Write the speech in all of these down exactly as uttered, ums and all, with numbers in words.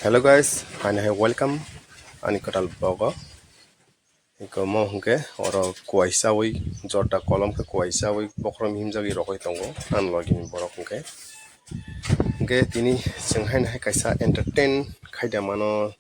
Hello guys, ani hai welcome ani kwtal vlog o. Iko mo hwnkhe oro kuwai chawi jorta kolom khe kuwai chawi bokhrom himjagwi rogwi tongo ani logi ni borok hwnkhe. Hwnkhe tini chwng haino hai kaisa entertain khaida mano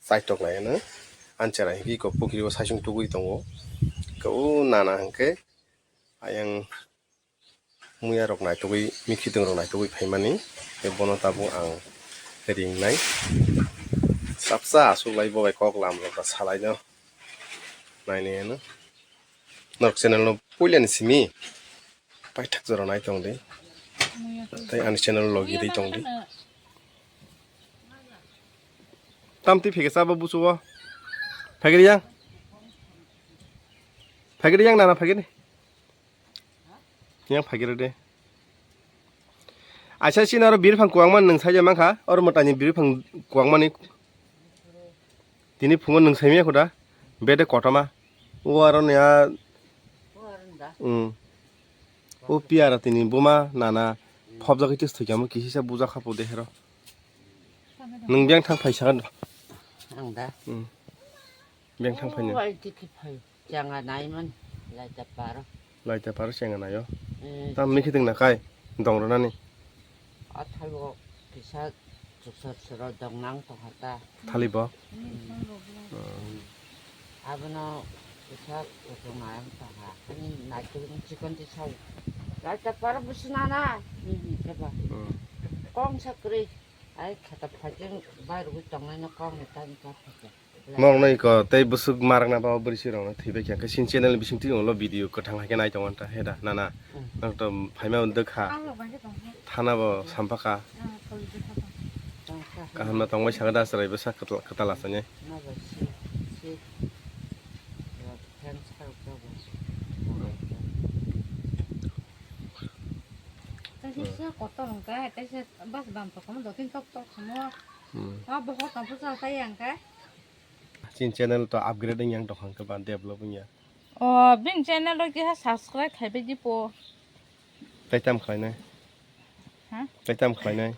chaitok lai ano. Ani chwrai hwnkhe iko pukiri o saisung tugwi tongo. Iko o nana hwnkhe ayang muya rok naitugwi, mikhitwng rok naitugwi phaimani, tei bono tabuk ang ringnai. Chapsa aswk lai bo bai kok lam rok da salaino nainai ano. Norok channel no puilani simi paithak jora nai tong di, tei ani channel logi di tong di. Tamtwi phege chaba buchu o. Phege yang. Phege yang nana phege ni. Yang phagiro de. Aisa sini oro birphang kuangma nwng saija mankha, oro mwtaini birphang kuangmani. Tini phungo nwng saimya khuda, bede kotoma. O aro niya. Hmm. O piara tini buma nana phobjagwi tis thwikamo kisisa buja khapu de hero. Nwng biyang thang phaisa. Ang da. Hmm. Beng thang phaina. Wai tiki phai. Changa nai man. Lai ta paro. Lai ta paro changa nayo. Eh, tam mikhi ding na kai. Dong ro nani. Athalo kisa chuksa chura dong nang tong hata. Thali bo. Hmm. Abono kisa chuksa nang tong ha. Ani nai tu chikon ti sau. Lai ta paro busna na. Ni ni keba. Hmm. Kong sakri. Ai khata phajeng bai rugui tongnai no kong ni tani ka phajeng. Mong noi ko tei busuk marakna ba bwrwi sirok no thwibai khe sin channel bising twi ulo video kwthang hai khe nai tongo ta heda nana. Hmm. Nang to phaima unduk kha. Ang rok bai khe tong kha. Thana bo sampha kha. Ah, koi khe kha tong. Tong kha. Kaham na tongbai sakha da chwrai bwsa kwtal asani. Na ba si si. Thanks kha rok ba. Tei se kotor hwnkhe tei se bas bam tokma do tin tok tok khamo. Hmm. Ma bohor tong pusa tai ang khe. Chin channel to upgrade wng yang tong hwnkhe ba develop wng ya. O bin channel o keha subscribe khai bai di po. Tai tam khlainai. Ha? Tai tam khlainai.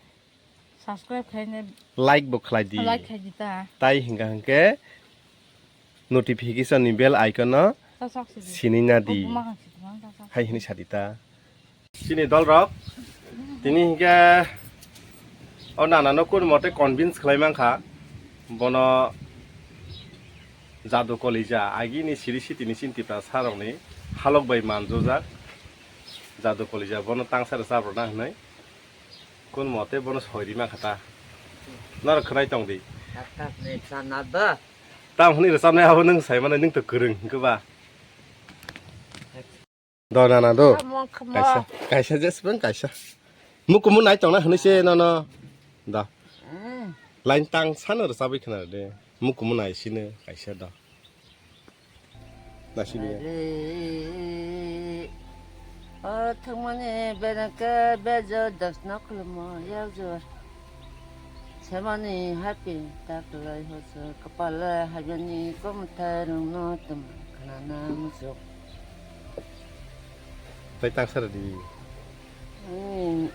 Subscribe khlainai. Like bo khlai di. Like khai di ta. Tai hingka hingke notification ni bell icon no. Ta sak sidi. Sini na di. O buma hang sidi, buma hang sidi. Hai hini sadi ta. Chini dol rok, tini hingke o nana no kun mote convince khlai mankha, bono jadu kolija, agi ni siri siti ni chin Tiprasa rok ni halok bai manjojak, jadu kolija bono tangsa rwchap rwna hinui, kun mote bono soi rima kha ta, norok khwnai tong di. Tam hwnwi rwchapnai abo nwng sai mano, nwng to kwrwng hwnkhe ba. Do nana do. Omo khamo. Kaisa, kaisa jesbang kaisa. Mukumu nai tongna hwnwi se nono. Da. Mm. Line tang sano rwchabwi khna de. Mukumu nai sino kaisa da. Nasi dia. Are, o thangmani benake bejo dasna khulmo yakjo. Semani happy taklai hoso kapale hajani komthai rungno tuma khanana musuk. Tai taksara di. Hmm.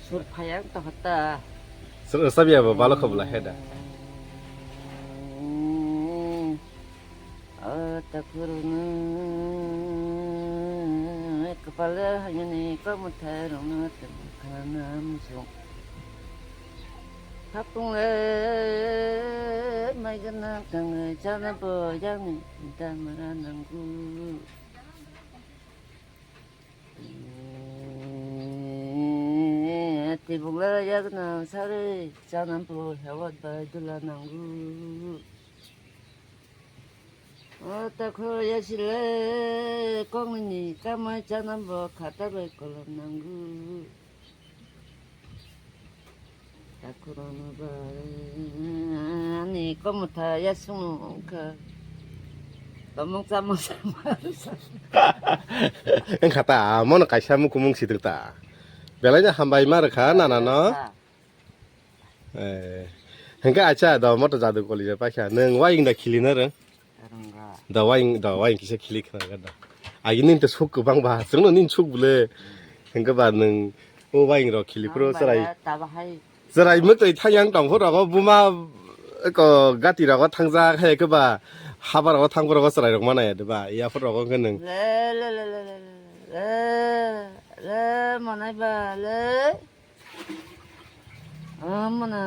Sur phayang to hata. Sur sabi abo balo khobla heda. Hmm. O takhurno kapale hajani komthai rungno tuma khanana musuk. Hapung le mai gana tang chana bo yang ni damra nanggu. Tibuk le yagna sari chana bo hewat bai dula nanggu. O takhu yasile kongni kamai chana bo khata bai kolom nanggu. Takhu rono bai ani komotha yasung kha. Tomong chamong chamong. Engkha ta mono kaisa mukumung siduk ta. Belai no hambai ma rwkha nana no. Eh, hingke acha do moto jadu kolija paikha. Nwng waing da khili na rwng? Rwngkha. Da waing, da waing kisa khili khna ga da. Agi nin to suk kwbang ba, chwngno nin suk bwle. Hingke ba nwng o waing rok khili phuru chwrai. Taba hai Chwrai mwtwi thangyang tongphuru rogo buma ko gati rogo thangjak hai khe ba haba rogo thangphuru rogo chwrai rok manaya de ba yaphuru rogo khe nwng. Le le le le le le le manai ba le. Amana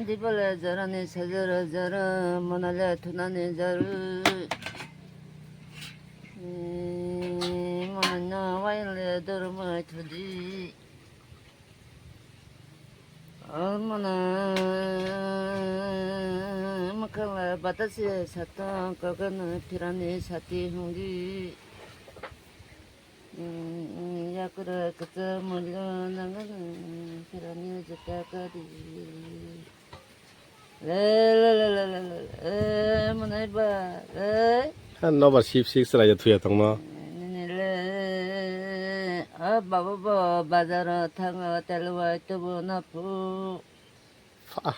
dibole jarani sajara jara manale thunani jaru. Mana na waile dormai thudi. Mana makala batasi satang kagana phirani sati hungi. Yakura kata mulya nangana phirani jata kadi. Le le le le le le le manai ba le. Ha nobar sip sik sraiya thuya tongno. Nini le a baba bo bazaro thango telwai tubu na phu. Fa.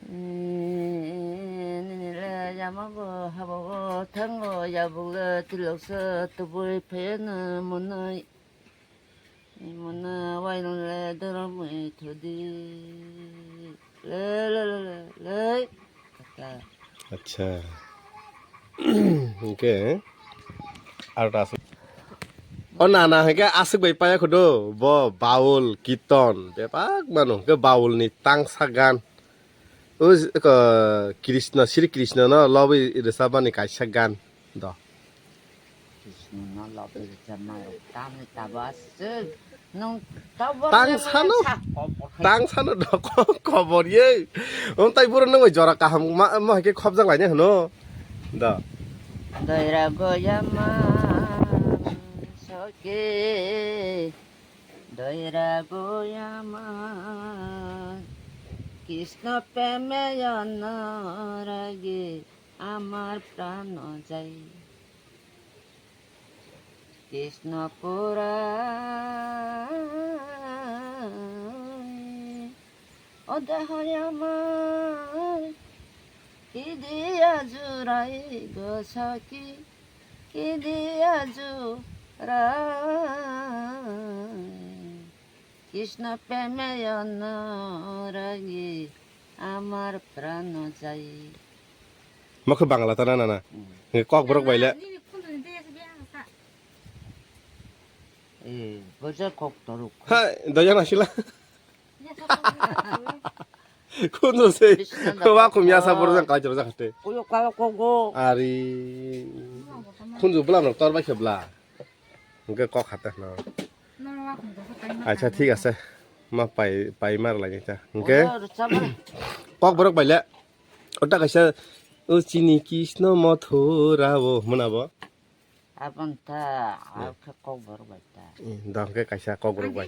Nini le yama bo habo bo thango yabuk le tilok sa tubui phayana manai. Imuna wailung le doromwi thudi. Le le le le le. Kaka. Acha. Hingke. Arta asuk. O nana hingke asuk bai paya khudu. Bo baul kiton. Bepak manu hingke baul ni tangsa gan. O ko Krishna, Sri Krishna no lobwi rwchapmani kaisa gan. Do. Krishna no lobwi rwchapma rok tamni tabo aswk. Nwng tabo Tang sano, sa kobor hai. Tang sano doko kobor ye. Wng tai buro nwng bai jora kaham ma, ma hai khe khobjak laina hwno. Do. Doira goya ma soke. Doira goya ma. Krishna preme yo no ragi. Amar prano jai. Krishna purai. O dehai amar. Kidiya jurai gosaki. Kidiya jurai. Krishna preme yo no ragi amar prano jai. Mokhe Bangla tana nana. Hmm. Nge kok borok baile. Eh, boja kok toruk. Ha, doya nasila. Kunjo se. Krishna Wa kum ya sa borok jang kalai jora jakate. Kuyo kalo kogo. Ari. Kunjo bla no tor bai khe bla. Hingke kok hata no. Acha, thik ase. Ma pai, pai mar lai ta. Hingke kok borok baile. Ota kaisa o chini Krishna Mathura o hwnna bo. Abon ta, a khe kok borok bai ta. Da hingke kaisa kok borok bai.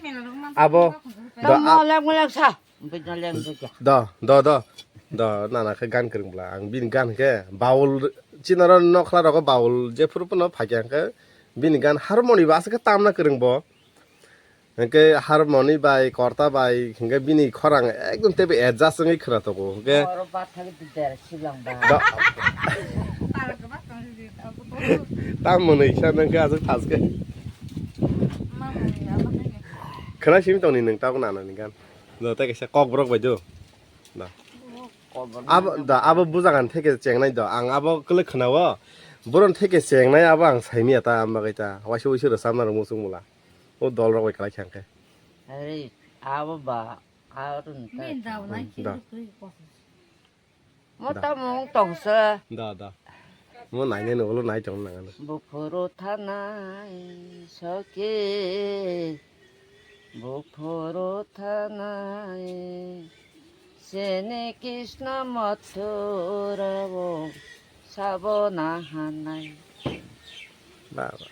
Abo da. Leng leng sa. Bidna leng bidya. Do, do, do. Do, nana khe gan kwrwng bla. Ang bini gan khe baul, chinaro nokhla rogo baul, jephuru phano phakya khe bini gan harmoni bo aswk khe tamna kwrwng bo. Hwnkhe harmoni bai, korta bai, hwnkhe bini khorang ekdom teibo adjust wngwi khwna tongo. Hwnkhe oro bathang der siblang ba. Do-, ta mwnwi sa nang khe aswk thas khe. Khwna simi tongni nwng tabuk nana ni gan. Do tei kaisa kok borok bai do. Da. Abo, da, abo bujagan theke chengnai do. Ang abo kwlwi khwnao. Boron theke chengnai abo ang saimanya ta, ang bagwi ta. Waisa waisa rwchapna rwngmung chwngmula. O dol rok bai kwlai kha khe. Ari, abo ba, arun ta. Bin da, nai. Da. Mo da. Tamo tongsa. Da, da. Mo nainai no, ulo nai tong nang. Buphuru thanai soke. Buphuru thanai, sini Krishna Mathura o sabona hanai. Baba.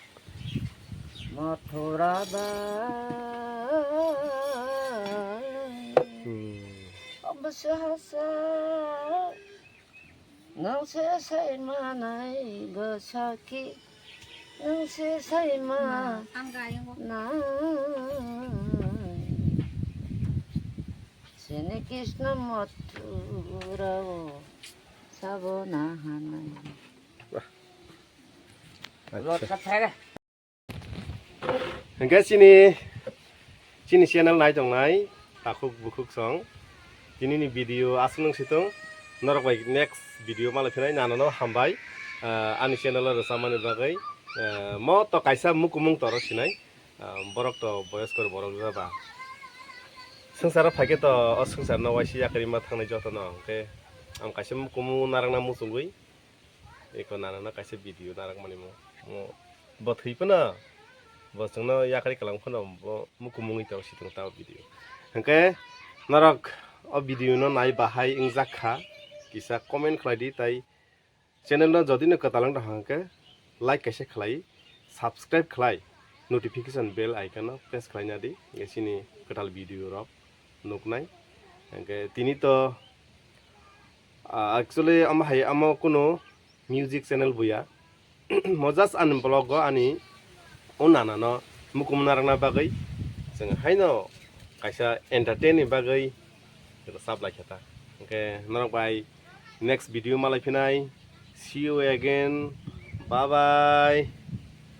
Mathura ba. Hmm. Obsahasa. Nwng se sai manai gosaki, nwng se sai ma nai. Sini Krishna Mathura o sabona hanai. Wah. Acha. Hingke chini Chini channel nai tongnai takhuk bukhuk song. Tini ni video aswk nung si tong. Norok bai next video malai phinai nana no hambai. Ah, ani channel o rwchapmani bagwi. Ah, mo to kaisa mukumung toro sinai. Ah, borok to boyoskor borok jaba. Swngcharo phaikhe to o swngchar no waisi yakarima thangnai joto no. Hwnkhe ang kaisa mukumung narwkna muchungwi. Eko nana no kaisa video narwkmani mo. Mo bo thwi phano, bo chwngno yakari kwlang phano, bo mukumungwi tong si tong ta o video. Hwnkhe norok o video no nai bahai wngjak kha, kisa comment khlai di, tai channel no jodi no kwtal wng tong kha hwnkhe like kaisa khlai, subscribe khlai, notification bell icon no press khlai na di, hwnkhe chini kwtal video rok nuknai. Hwnkhe tini to, ah, actually, omo hai, omo kuno music channel buya. Mo just ani vlog o ani o nana no mukum narwkna bagwi chwng haino kaisa entertain ni bagwi rwchap lai kha ta. Hwnkhe norok bai next video malai phinai. See you again. Bye bye.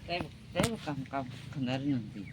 Tei, tei kam, kam, khanar nang di.